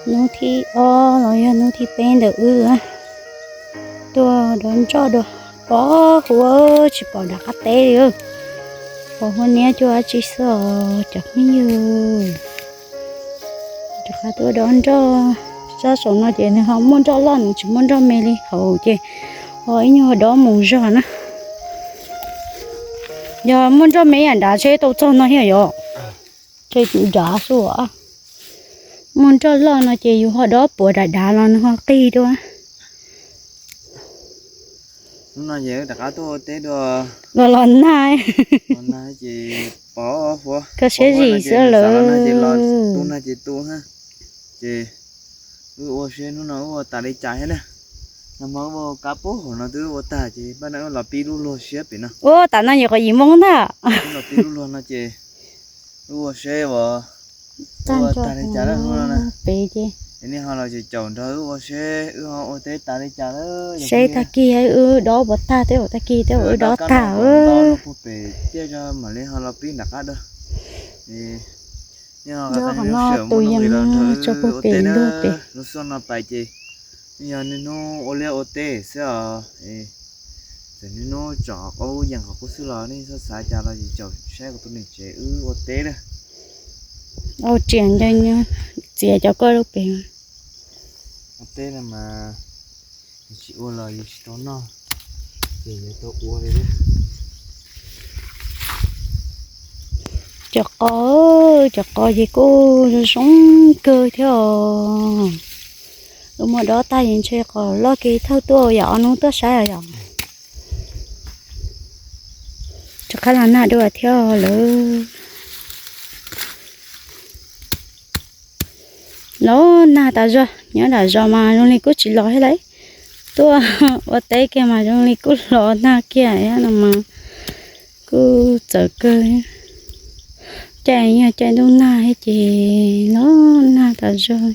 Hnub thib ob los yog hnub thib peb ntawm wb tuaj dov nroj dua, pos huav tsis pom nram qab teb li. Pos huav niab cuag dab tsi xwb os cov phooj ywg. Rov qab tuaj dov nroj, sab saum no ces nws ho muaj nroj loj, nws tsis muaj nroj me li hauv ces ho ib nyuag dov mus zog na. Yog muaj nroj me ib yam nrad seb tau txog no thiab yom? Tshe nrad xwb. Muaj nroj loj no ces yus ho dov puav dav dav los nws ho qig dua. Hnub no ces rov qab tuaj ua teb dua. Los los nag, ces pos huav, koj siab zim xwb lawm. Tu nag ces tu na. Ces wb ua seb hnub no wb ua tas li cas thiab na. Nag hmo wb ua kab pub hauv no twb ua tag ces pab no wb los pib lub luag siab pem no. Ua tas no nyuam qhuav yim moo ntag. Los pib lub luag no ces wb ua seb ua tag li cas na hnub no na. Pem ces nej ho los caum nrog wb ua seb wb ho ua teb tas li cas lawm. Seb tag kis wb dov puas tag, tej zaum tag kis tej zaum wb dov tag puag pem tiaj, mam li ho los pib nram qab dua. Nej ho qhov no tus yees los nrog wb ua teb na. Lub xyoo no pais ces nej yog niaj hnub ua liaj ua teb xwb os. Txawm niaj hnub tsom qub yees qhov qub xwb los nej txhob xav cas los yus caum saib kuv tus niam tsev wb ua teb na. Au tsiam nco txiav cov koj lub pem. Ua teb no mas yus tsis ua los yus tsis tau noj, ces yuav tau ua li. Cov qos, cov qos ces kuj zoo zoo kawg thiab os. Wb muab dov tag ces ntshe qos loj kiag thawj tuaj yom, ob hnub tuaj saib os yom. Rov qab los nag dua thiab lawm. Los nag tas zog, nyob nram zos mas zoo li kuj tsis los thiab lauj. Tuaj ua teb kiag mas zoo li kuj los nag kiag no mas kuj txawv kawg. Caij yog caij ntuj nag thiab ces los nag tas zog.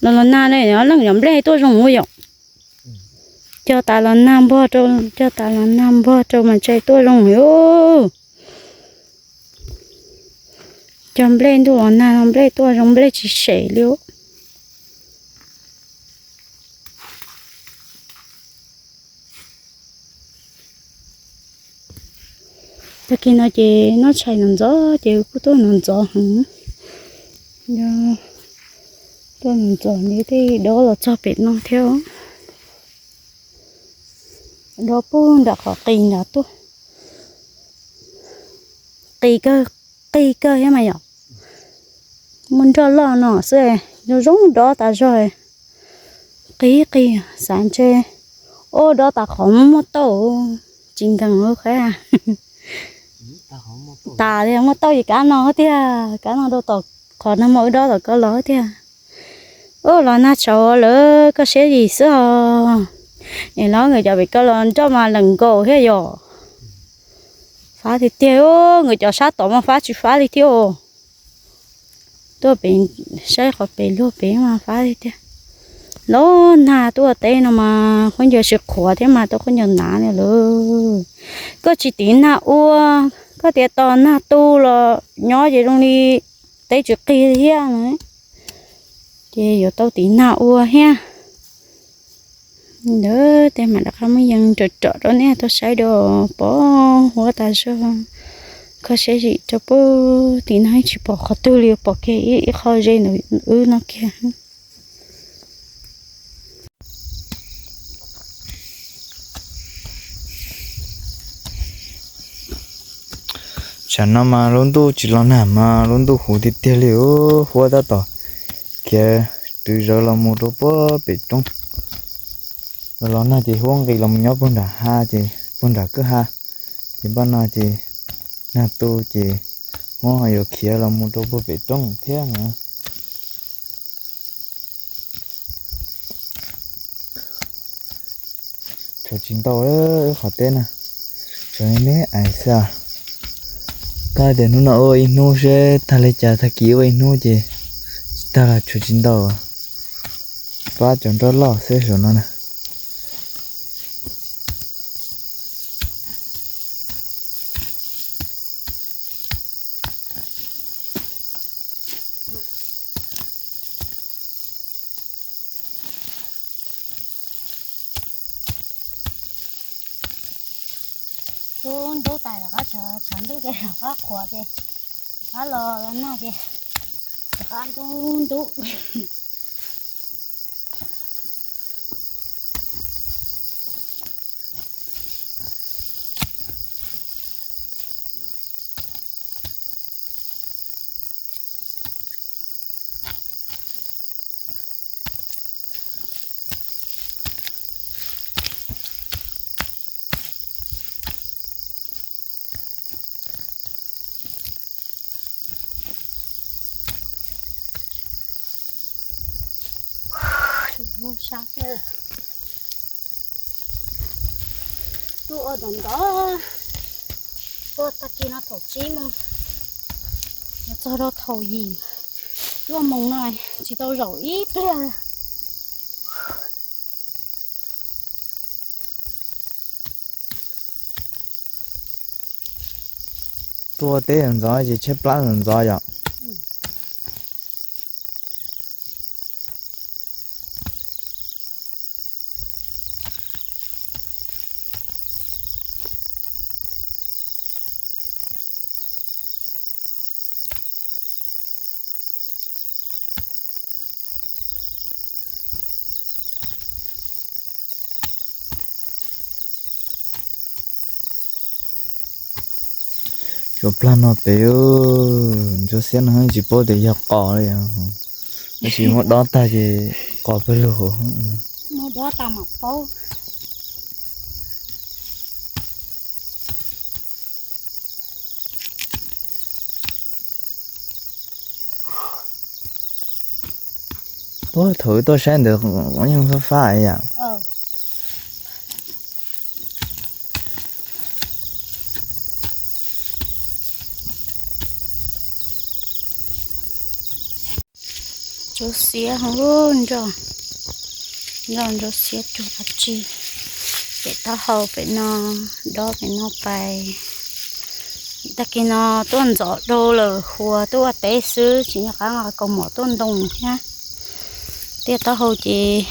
Los los nag ne, leej cov nplej tuaj zoo ua yom. Cog tas los nag npog rau, cog tas los nag npog rau mas tseem tuaj zoo li. Cog nplej ntuj los nag no nplej tuaj zoo nplej tsis sem li. Tag kis no ces noj tshais ntxov ntxov ces kuj tuaj ntxov ntxov heev. Tuaj ntxov ntxov nti tej dov los txog pem no thiab. Dov puag nram qhov qis nrad tuaj. Qis kawg, qis kawg thiab mas yom. Muaj nroj loj no xwb, zoo zoo dov tas zog. Qis qis xav ntshe, o, dov tas qhov muaj tauj, tsis nkees lub qhab. Tas li muaj tauj ces kab no tiag, kab no rau tom qhov nag hmo wb dov tom ko los tiag. Ub, los nag tshauv lawm koj siab zim xwb os. Es los nkawd cov pem ko los nroj mas lees nkaus thiab yom. Fab tiag tiag, nkawd cov sab tod mas fab tsis fab li thiab os. Tuaj pem saib qhov pem luag pem mas fab tiag tiag. Los nag tuaj teb no mas khaub ncaws tsis qhuav thiab mas tau khaub ncaws hnav li lawm. Koj tsis tiv nag ua, koj tias tos nag tu los nyob ces zoo li teb tsis qig thiab na. Ces yuav tau tiv nag ua thiab. Ntawd tej mam rov qab muab yees rov rov rau nej tau saib dua, pos huab tas zog. Kho siab zim rau puag tim no tsis pom qhov twg li, pom kiag ib qho ze ntawm wb no kiag. Tsam no mas lub ntuj tsis los nag mas lub ntuj huv tiag tiag li, huab tab tom khiav twv zawv los mus rau puag pem roob. Los nag ces huab nqis los mus nyob puag nram hav ces puag nram kwj ha, ces npaj no ces nag tu ces huab ho yuav khiav los mus rau puag pem roob thiab na. Tshuav tsis ntau wb qhov teb na, tshuav me me ais xwb. Koj tias hnub no ua ib hnub seb tag li cas, tag kis ua ib hnub ces tsis tag los tshuav tsis ntau. Pab cov nroj loj xwb saum no na. Ntub ntub tas rov qab tshav ntuj ces rov qab qhuav ces rov qab los los noj ces rov qab ntub ntub. Sab tiag. Tuaj ua ntov ntov, tuaj tag kis no thaum tsib moos, txog rau thaum yim cuaj moos no tsis tau zaum ib pliag. Tuaj teb ntxov ces tshaib plab ntxov yom. Cov plag no pem, ntsuab xiab no tsis paub tias yog qos li, tab sis muab dob tag ces qos pawg lug. Muab dob tag mam paub. Puag thaum wb tuaj saib ntawd yeej fab fab yam. Ntsuab xiab, nroj, nroj ntsuab xiab cuag dab tsi. Pem taub hau pem no, dob pem no pais. Tag kis no tuaj ntxov dhau lawm, huas tuaj ua teb xwb tsis nco qab nqa kaus mom tuaj ntoo thiab. Tiaj taub hau ces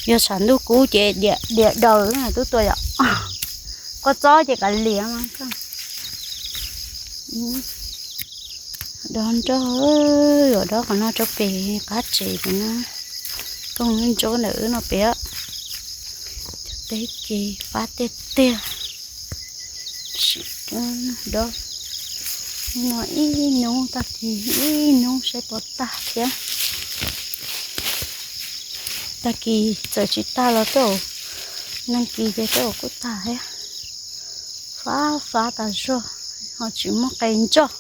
yog tshav ntuj kub ces diam daws twb tuaj yom. Koj txob ces kav liam. Dob nroj, yuav dob qhov no rau pem qab tsev pem na. Kooj ntsuab ntawm wb no pem. Cov teb ces fab tiag tiag. Sim dob no ib hnub tag kis ib hnub saib puas tag thiab. Tag kis txawm tsis tag los tej zaum nag kis ces tej zaum kuj tag thiab. Fab fab tas zog, ho tsis muaj qe nroj,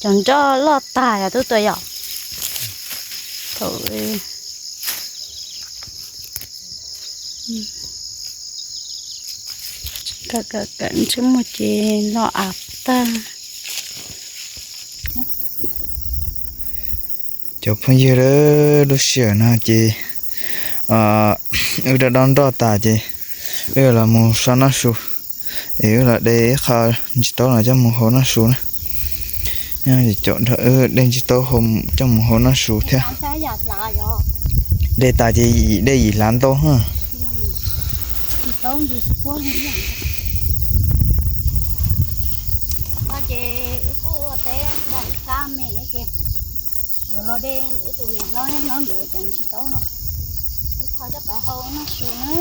cov nroj loj tag yom tub tuaj yom. Thaum kawm kawm kawm ntsej muag ces loj av tag. Cov phooj ywg, lub sij hawm no ces wb dob dob nroj tas ces wb los mus so noj su, es wb los de ib qho ntsis taub los coj mus hau noj su na. Nyob ces caum nrog wb de ntsis taub coj mus hau noj su thiab. De tas ces de yim hlav ntau na. Ces wb kuj ua teb nrog ib kab me ces yuav los de wb tus niam hlob hlob ntawd cov ntsis taub no ib qho coj pais hau noj su na.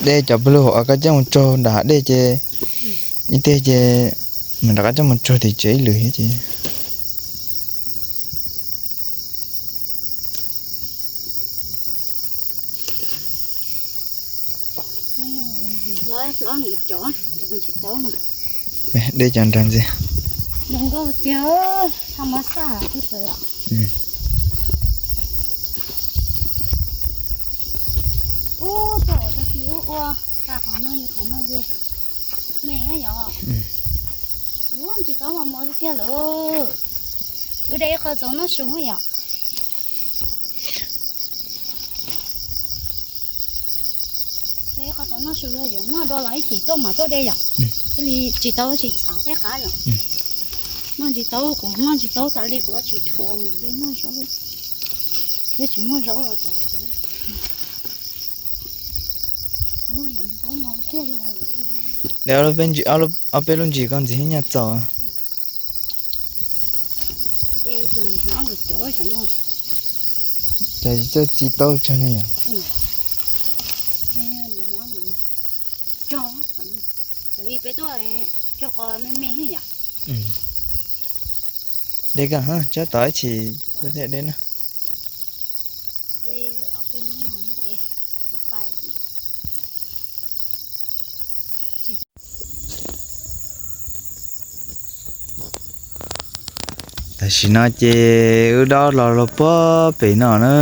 De cov pawg lug hauv koj coj mus tsaug nram hav dej ces ib teg ces mam rov qab coj mus tsaug tim tsev ib lwm thiab ces. Dej cov nrag ntxiag. Zoo nkauj tiag, thaj mab xaj. Ub, tau tag kis ub ua tag qhov no, qhov no ces me na yom. Ub, ntsis taub mos mos tiag lawm. Wb de ib qho txaus noj su yom. De ib qho txaus noj su, yuav noj dua los ib chim tuaj mam tuaj de yom. Thiaj li tsis tau tsis txhav peb qab yom. Noj tsis tau, kuv noj tsis tau tas li, kuv tsis rhuav mus li noj zaub. Twb tsis muaj zaub los cas rhuav. Ob peb lub ntsis koj ntxiv nyaj txaus. Cas tsis txawj txi taub tsag ne yom? De koj tsob tod ib chim thiaj de na. Tam sim no ces wb dob los rau puag pem no na.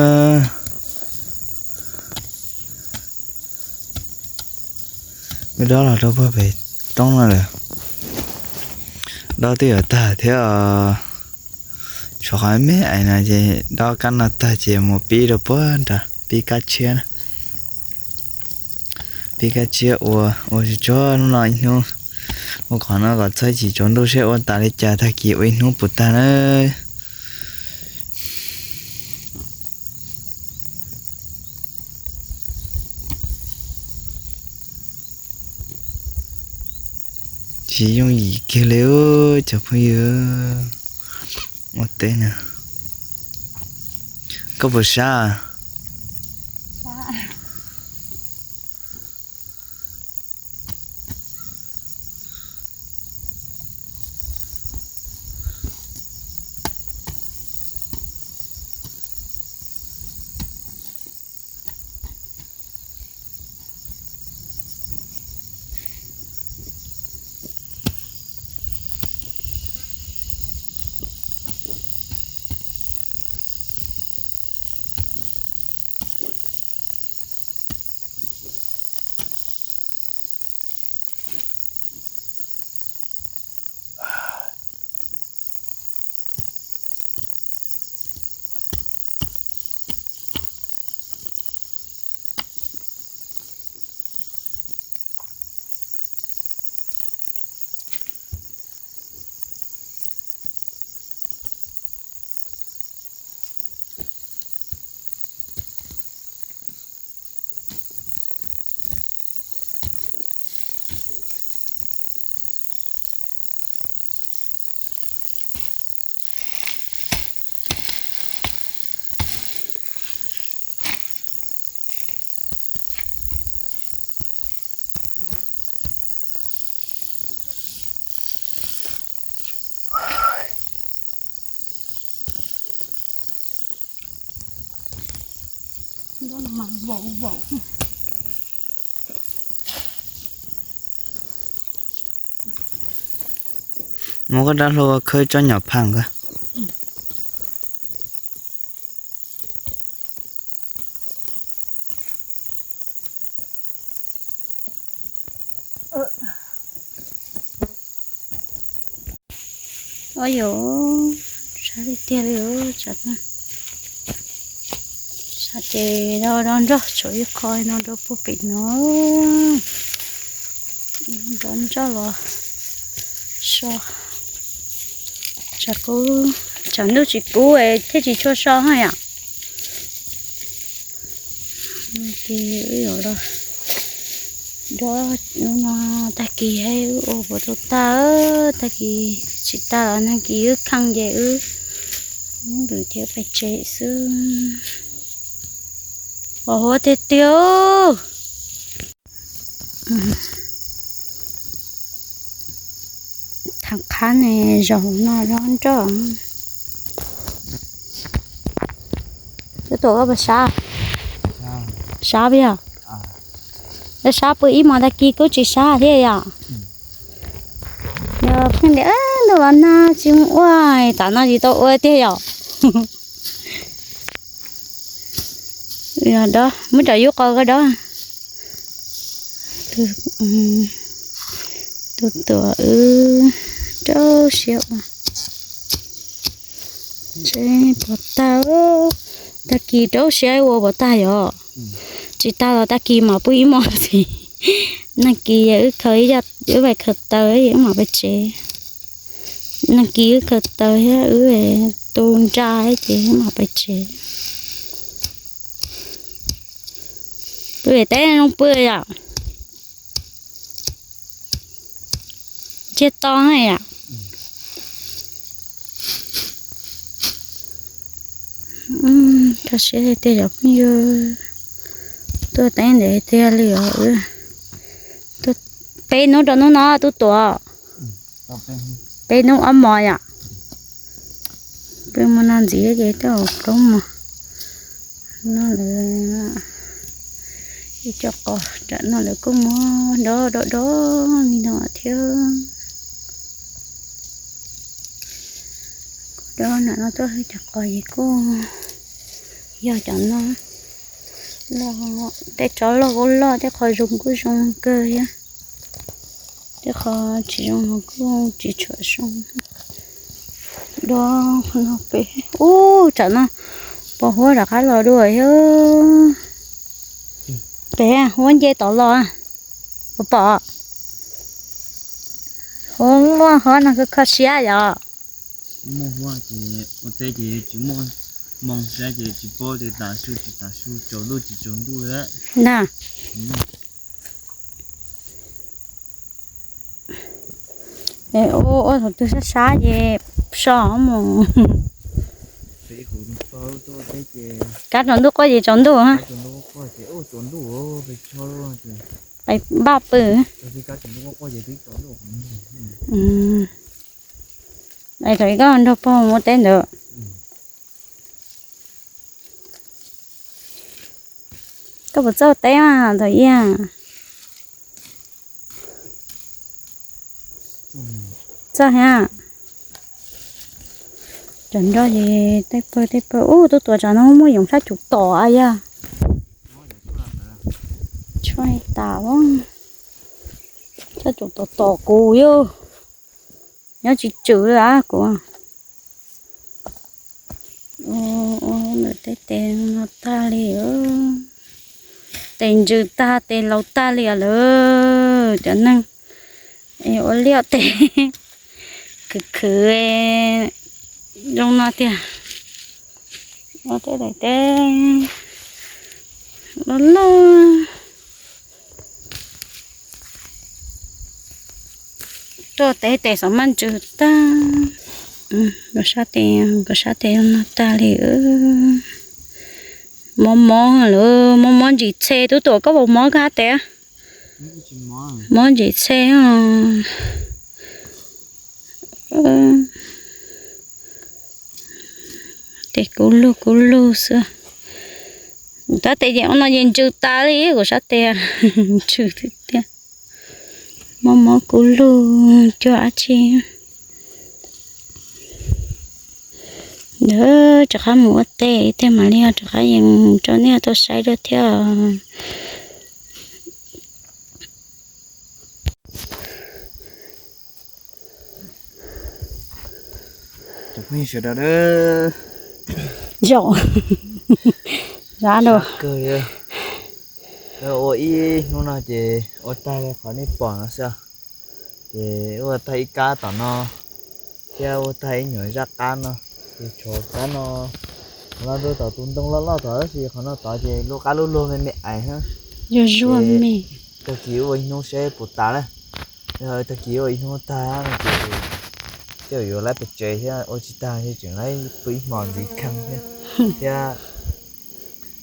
Wb dob los rau puag pem roob no lawm. Dob twb yuav tag thiab. Tshuav qhov me me no ces dob kab no tag ces mus pib rau puag nrad, pib kab tshiab na. Pib kab tshiab ua, ua tsuag tsuag hnub no ib hnub, ua qhov no kom txog ib chim tsaus ntuj seb ua tas li cas, tag kis ua ib hnub puas tag na. Tsis yooj yim kiag li cov phooj ywg ua teb na. Koj puas sab? Muab koj dab hlau khawb tsob nyom phaj koj. Ua yog sab tiag tiag li, sab ces do do nroj tshuav ib qho no rau puag pem no. Do nroj los so, tsam kub, tsam ntuj tsis kub thiaj tsis tshua so ha yom. Ces wb yuav los dob no, tag kis wb ua puas tau tag, tag kis tsis tag los nag kis wb kheej ces wb muab lwm thiab pais tsev xwb. Pos huab tiag tiag. Thav qhab ne, zaum no dob nroj. Cov tuam koj puas sab? Sab yog? Yog sab pw ib hmos tag kis kuj tsis sab thiab yom? Yog pheej tias ntuj los nag tsis mus ua, tam no tsis tau ua tiag yom? Dob, muab cov yub qau koj dob. Tus tuam wb rau siab ua. Seb puas tag, tag kis rau siab ua puas tag yom. Tsis tag los tag kis mam pw ib hmos ntxiv. Nag kis wb khaws, wb pais khaws taws wb mam pais tsev. Nag kis wb khaws taws thiab wb tu nra ces wb mam pais tsev. Pw teb zoo pw yom. Ntsiag to na yom. Kho siab tiag tiag cov phooj ywg, tuaj teeb ntev tiag li os. Peb hnub rau hnub no twb tuaj, peb hnub ob hmos yom. Peb mus no ntxiv ces twb plaub hmos. No lawv ib co qos, tam no lawv kuj muab dob dob dob li no thiab. Kuj dob nram no tuaj, cov qos ces kuj yog cov no. Tej tsob loj kuj loj, tej qho zoo kuj zoo kawg thiab. Tej qho tsis zoo los kuj tsis tshua zoo. Dob no pem, ub, tsam no pos huab rov qab los dua thiab. Pem huab nce tod los, puas pom? Huab muaj huab no kho siab yom. Ua teb ces tsis muaj moo siab ces tsis paub tias tas su tsis tas su, tsaus ntuj tsis tsaus ntuj. Na, ua thaum twg sab sab ces so mus. Kav tsaus ntuj quaj ces tsaus ntuj. Pais npaj pw. Thaum ib koj nrog pog mus ua teb ntawd. Koj puas txawj teb mas thaum ub? Txawj thiab. Cov nroj ces tej pawg tej pawg, ub, tuaj tuav tsam no muaj yoov sab cum tom yog. Tshuaj tas, sab cum tom tom kuv yog. Nyob tsis tswm li kuv. Ua ntawm tej tes no tag li, tes ntsws tag tes laus tag li lawm cov neeg. Ua liaj tes khwv khwv zoo no tiag. Ua tej daim teb loj loj. Tuaj teb tes xav maj ntsws tag. Nkawd sab tes, nkawd sab tes zoo no tag li. Mob mob lawm, mob mob ntsis txhe, twb tuaj koj puas mob koj hab tes? Mob ntsis txhe. Tes kub lug kub lug xwb. Tab tes ces ua no ces ntsws tas li kuv sab tes. Ntsws tiag tiag. Mob mob kub lug cuag dab tsi. Ntawd rov qab mus ua teb, tej mam li rov qab yees rau nej tau saib dua thiab. Cov phooj ywg sawv daws, zaum, zab dua. Ua ib hnub no ces ua tag li qhov nej pom no xwb. Ces ua tag ib kab tom no, thiab ua tag ib nyuag zaj qab no, ces tshuav kab no, qhov no rau tom tus ntoo loj loj tod, tab sis qhov no tod ces lub qab lub luag me me ais. Tag kis ua ib hnub seb puas tas lawm. Yog tag kis ua ib hnub tag no ces tej yuav lawv pem tsev thiab, ua tsis tag ces tseem lawv pw ib hmos ntxiv kheej thiab. Thiab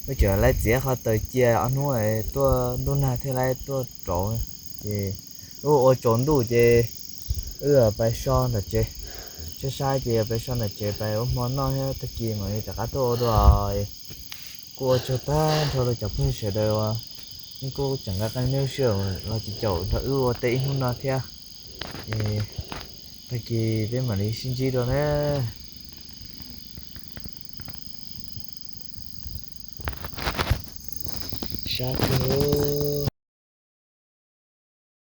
wb tseem lawv txiav qhov taws cia ob hnub tuaj ntuj nag thiab lawv tuaj rauv. Ces wb ua tsaus ntuj ces wb pais so ntawm tsev, saib saib ces pais so ntawm tsev pais ua hmo noj thiab tag kis mam li rov qab tuaj ua dua. Kuj ua tsaug tag nrho rau cov phooj ywg sawv daws uas nej kuj tseem nqa qee nej lub sij hawm los tsis caum nrog wb ua teb ib hnub no thiab. Es tag kis peb mam li sib ntsib dua na. Sab kawg.